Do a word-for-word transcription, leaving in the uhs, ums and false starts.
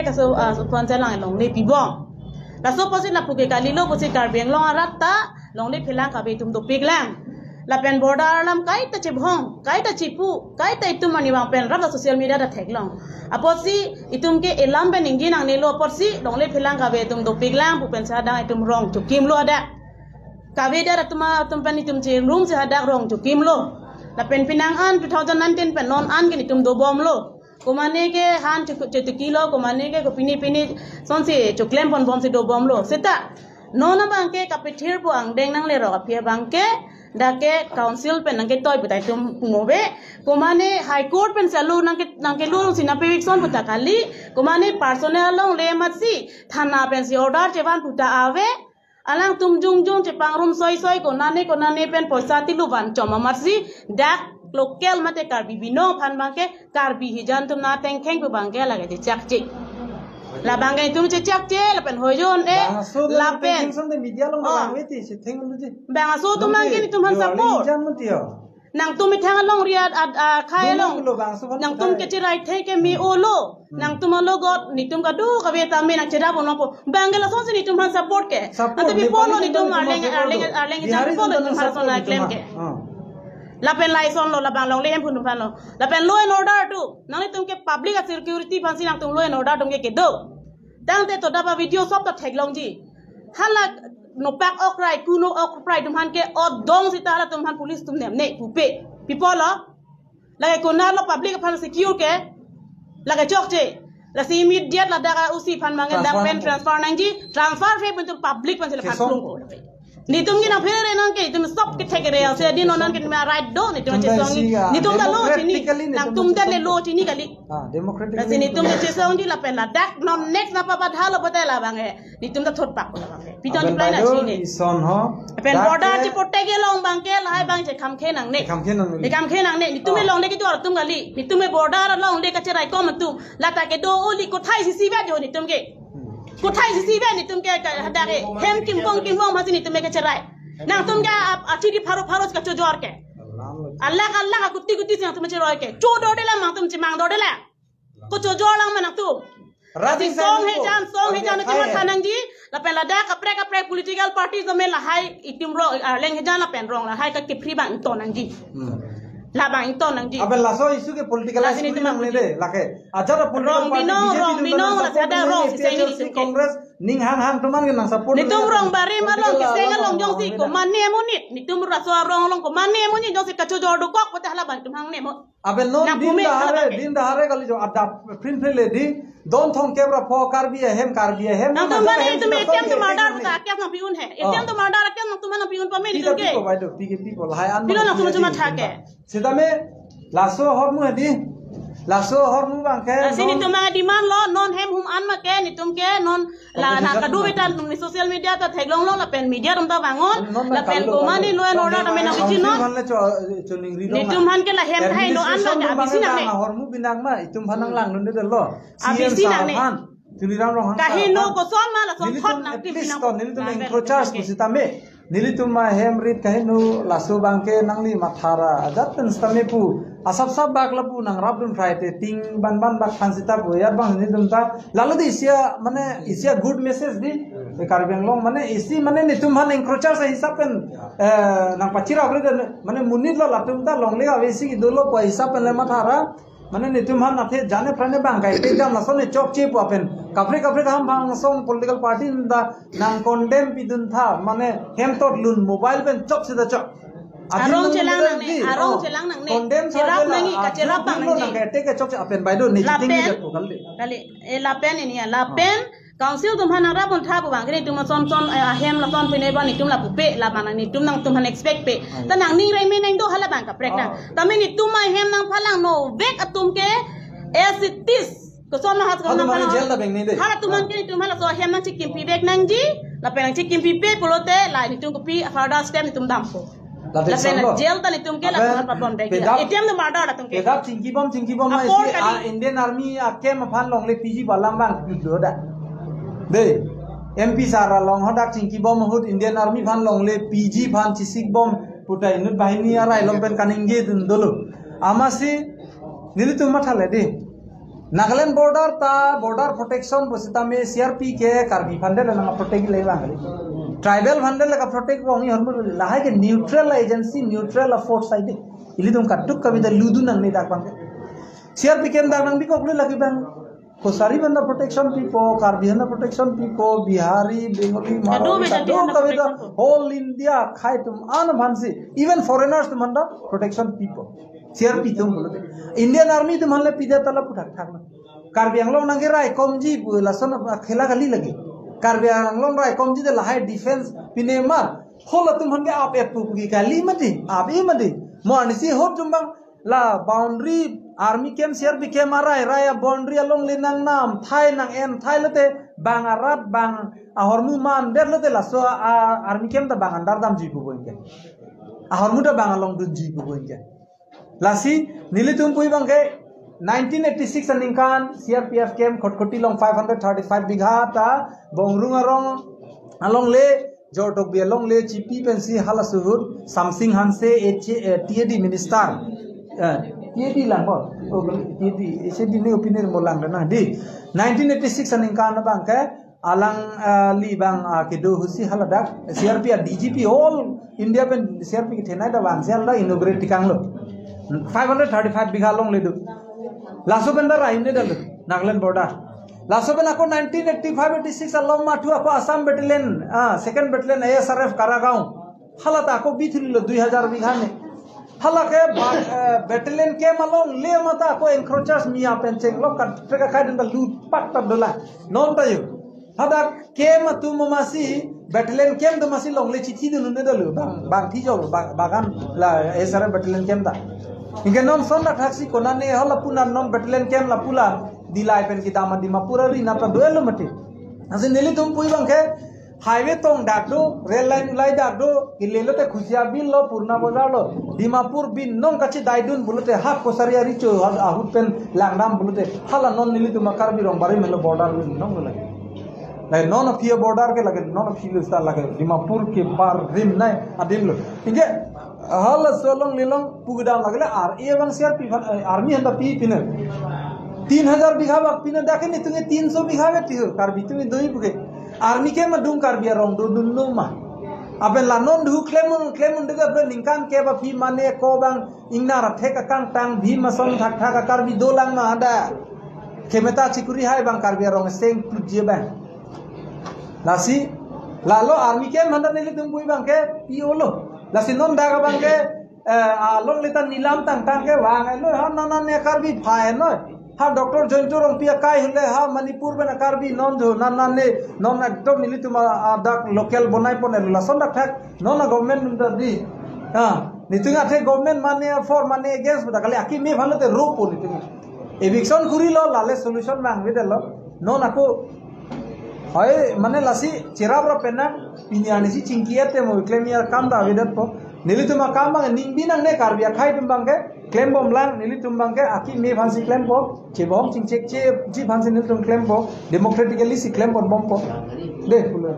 Laso, ah, so pon chelang longle pibom. Laso apotsi lapu ke kalilo apotsi Karbi Anglong arat ta longle phelang kave atum dopiklang. Lapen border alam kaita chebhong, kaita chepu, kaita itum arnivang pen rap social media ta theklong. Apotsi itum ke elam pen ningje nangnelo apotsi longle phelang kave atum dopiklang pu pen si adang itum rong chokimlo hadak. Kave arat atum atum pen itum cherum si hadak rong chokimlo. Lapen penang an two thousand nineteen pen non an ke itum dobomlo. Komane ke han chu-, chutikilo, komane ke kopine pine sonsi choklem ponbom si dobomlo. Seta non abang ke kapithir pu angdeng nanglerok aphi abang ke dak ke council pen nangketoi pu ta itum pungve. Komane High Court pen salo nangke, nangkelo si nangpe eviction pu ta kali. Komane personal longle amatsi thana pen si order chevan pu ta ave. Alangtum jongjong chepangrum soisoi konane konane pen poisa tilu van chom amatsi dak local mate Karbi Binong aphan abang ke Karbi hijan atum nangtengkheng pu abang ke lake chechakche. Labang ke itum chechakche lapen hojon e. Bangso atum lapen nangtengkheng sonte media along Oh. Bang weti si theng lu ji. Bangso atum abang ke itum aphan Yo, support. Hijan mati yo. Nangtum methang along ri at, at, ah, khai Duma along. Pulo bangso aphan Nangtum puthai. Kecherai thek ke me-olo. Hmm. Nangtum alogot, nitum kadokave tame nangcherap unpo. Bang ke lasonsi nitum aphan support ke. Support, Ante Nepali bipolo nitum nitum arleng, support arleng, lo. Arleng Bihari ijang bipolo nitum nitum aphan support sona nitum claim aphan. ke. Ah. Lapen laisonlo, labang longle hem phun aphanlo. Lapen law and order tu. Nanglitum ke public security aphansi nangtum law and order atum ke kedo. Tangte to dapa video sob ta theklongji. Hala nopak okrai, kuno okrai atum aphan ke odong sita halatum aphan police atum nemne pupe. Pipolo. Lake konatlo public aphan secure ke. Lake chokche. Lasi immediate ladak a-O C aphan abang ke dak Transfer pen nangji. Transfer nangji. Transfer fe pen itum public aphansi laphan Kesong. Plung ko. Nitum ke nangphere nang ke itum sob kethek re ase di non an ke ma right do nitum Tunda chesong. Isi, ah, Nitum ta law chini. Democratically nitum Nangtum ta chesong. Le law chini kali. Ah, democratically Lasi nitum nitum chesongji lapen ladak non next nangpapadhalo pote labang e. Nitum ta thotpak ko labang e. Piton Aben July na baideo chini. Ison ho. Pen Dak border ke chi protect along abang ke lahai abang chekham khe nangne. Chekham khe nangne. Chekham khe nangne. Nitum Oh. along le kejor atum kali. Nitum e border along le kacherai kom atum. Lata kedo oli kothai isi isi ba jo nitum ke. Hmm. Kothai isi isi ba nitum ke ka hadak e. Hem kimbong kimbong masi nitum ke kacherai. Nangtum ke ap-, achiri pharo pharo kachojor ke. Alak alak akuti kuti si nangtum chojor ke. Chodor de la nangtum chemangdor de la. Kochojor lang ma nangtum. Rat Lasi song sari ko. Hejan, song Oke, hejan itum hai matha hai. Nangji. Lapen ladak kaprek kaprek political party tame lahai itum rong, ah, leng hejan lapen rong lahai ka kipri abang ington nangji. Hmm. Labang ington nangji. Aben laso issue ke political Lasi issue nitum nang nangji. Nede, lake. Ajar political Rong party Binong, B J P Rong nitum Binong, nang lasi support ada nang Rong, A P H L C, seng nitum ke. Congress, ning hang hang teman ke nang support Nitum nang Rong Barim along political keseng along along jongsi nang ko nang. Mane monit. Nitum laso arong along ko mane monit jongsi kachojor dokok pote halabang itum hang nemo. Abe non Nang din pume dahare, halabang ke. Din dahare kali jo adap print phele di, don thong kebra pho Karbi ahem, Karbi ahem, Nangtum mane mane ahem itum sita A T M thong to murder ke, ta, ahem. Kya nang piun hai? Oh. A T M to murder, kya nangtum mane piun pame Pita nitum ke? Piko, baido, piki piko, lahai an Pilo piko nangtum piki cuma piko. Thake. Sitame, laso hormu hedi, laso hormu abang ke, Lasi non nitum ma demand lo, non hem hum an ma ke, nitum ke, non La, Compensation na kadu na. Beta nung ni social media ta theklonglo lapen media atum ta bangon, Non, non, lapen kalilo, komane kalilo. Law and order ta mena Council bichi non. Aphan le cho, cho ningri dong Nitum na. Aphan ke la hem thai no an Administration la nung abisi bang nang ne. Bang ahormu binang ma, itum aphan nang langdunde lo. Abisi C M sir nang ne. Aphan, Tuliram Ronghang sir Kaheno aphan. Koson ma lason Nelitum thot nang at tim least pinang to, nelitum bang encroachers ke. Pusitame. Nelitum ahem rit kaheno laso abang ke nangli mathara ajat pen sitame pu. Asap sap bak lapu nangrapdun phrai te ting ban ban bak phan sita pu. Yar bang nelitum ta. Lalu di isi a, mane isi a good message di. E Karbi Anglong mane isi mane nitum aphan encroacher sa hisap pen, eh, nangpachirap ri dan mane monit lo latum ta longle ave isi dolo pu hisap pen le mathara. Mane nitum aphan athe jane prane bang kai te jam lason ne chokche pu apen. Kaprek kaprek ham bang song political party ta nang condemn pidun tha, mane hem tot lun mobile pen chok sida chok. Adin Arong nang chelang nang ne, di, arong oh, chelang nang ne. Condemn sa Cherap jela, nang i, ah, kacherap bang dun nang lo je. Nang kete ke chok apen baido ne Lapen, chiting je pu kalde. Kali, eh, lapen ini ya, lapen, Oh. Council atum aphan nangrap pon tha pu bang, kini itum ason son, eh, ahem lason pine ban itum lapu pe, labang nang nitum nangtum aphan expect pe. Ah, Ta ya. Nangning reme nang do halabang kaprek nang. Oh. Tame nitum ahem nangphalang novek atum ke, as it is. Koson ma hat Hadu koson ma mane phalang. Jail ta beng ni de. Halatum Ah. Ke nitum halaso ahem nangchekimpi vek nangji, lapen nangchekimpi pe pulote, la nitum kopi further step nitum dampo. Lapen Lapen solo. Jail ta nitum ke Ape lapen patpon vek. Pedap. A T M to murder latum ke. Pedap chingkibom, chingkibom ma Apor isi, kali. Ah, Indian Army a camp aphan longle P G balam bang do da. De, M P sir along hadak chingkibom ahut Indian Army aphan longle P G aphan chisikbom puta inut bahini arai lom pen kaningje dun dolo. Amatsi nelitum mathale de. Nagaland border ta border protection pusitame C R P ke Karbi aphan det nang protect le bang kali. Tribal aphan det le ka protect bang ni hormu lahai ke neutral agency, neutral force aide. Ilitum kaduk kavida ludu nangne dak bang ke. C R P ke dak nangpi koklo lagi bang. Kachari aphan ta protection pipo, Karbi aphan ta protection pipo, Bihari, Bengali, Kado Marwari, beda kado dia na kavida protection. Whole India akhai atum an aphansi, even foreigners atum aphan ta protection pipo. C R P atum pulote. Indian Army atum aphan le pida ta la puthak thak na. Karbi Anglong nangkeraikomji pu lason khela kali lagi. Karbi Anglong raikomji de lahai defense pine mar. Halatum aphan ke ap et pu pu ke kali mati, ap e mati. Mo anisi hot jumbang la boundary army camp, C R P camp arai rai a boundary along le nang nam thai nang en thai lote bang arat bang ahormu man det lote laso a army camp ta bang andar damji pu pu ke. Ahormu ta bang along dunji pu pu ke. Lasi nelitum pu bang ke nineteen eighty-six aningkan C R P F camp Khatkhati along five hundred thirty-five bigha ta Bongrung arong along le Jortokbi along le chipi pensi hala suhut Samsing Hanse H A, eh, T A D minister. Eh, T A D lang bo. Oh, T A D, H A D ne opinion mo lang na di. Nineteen eighty-six aningkan bang ke alang, eh, li bang, ah, kedo husi haladak C R P a D G P all India pen C R P kethenei da bang si haladak inaugurate tikang lo. Five hundred thirty-five bigha along le do. Laso pen da rai ne da lo. Nagaland border. Laso pen ako nineteen eighty-five eighty-six along mathu ako Assam Battalion, ah, Second Battalion A S R F Karagaon. Hala ta ako bithili lo dui hajar bigha ne. Hala ke ba, eh, battalion camp along le mata ako encroachers mia pen chenglok kat treka khai den ta lut pat ta dola. Non ta yo. Hadak camp atum masi battalion camp atum masi longle chithi dun ne dolo bang, bang thi jo bang, bagan la A S R F battalion camp ta. Anke non son dak thaksi konane hala punan non battalion camp la pula dilai pen kedam Dimapur ari nata do elo mati. Asi nelitum pu bang ke highway tong dak do, rail line ulai dak do, kile lote Khusia Bill lo, Purna Bazar lo, Dimapur bin nong kachedaidun pulote, ha Kachari ari cho, ha ahut pen langdam pulote, hala non nelitum a Karbi Rongbarim lo border bin nong lo lagi. Lai non aphi a border ke lagi, non aphi lo sta lagi, Dimapur ke barim nei adim lo. Anke, halaso along le long pugdam lagi le ar e bang C R P aphan, eh, army aphan ta pi pine. Tin hajar bigha bak pine dak ke netum ke tin so bigha ke tiho Karbi atum doi pu ke. Army ke madung Karbi arong do dun lo ma. Aben la non du klem un, klem un dega aben ningkan ke ba phi mane ko bang ingnar athek akangtang bhi mason thak thak a Karbi dolang ma ada. Kemeta chikuri hai bang Karbi arong seng puji bang. Lasi, lalo army camp handa nelitum pu bang ke, pi olo. Lasi non daga bang ke, eh, along leta nilam tang tang ke bang, eh, no, ha, nan nan ne Karbi phai, no. Ha, Doctor Joyanta Rongpi akai hule, ha, Manipur pen a Karbi, non jo, nan nan ne, non ekdom nelitum a, a dak local bonai pon, eh, lason dak thak, non a government da di. Ha, netum athe government mane for mane against, da kali akimi bhalo te ro po netum. Eviction kuri lo, lale solution bang bidelo. Non ako, hoi, mane lasi cherap ra penang, pini anisi chingki ete mo klem ya kam da vedet po. Nelitum akam bang, ning binang ne Karbi akhai atum bang ke, klem bom lang, nelitum bang ke, akimi aphansi klem po, chebom chingchek che, ji aphansi nelitum klem po, democratically si klem bom bom po. De, pulo.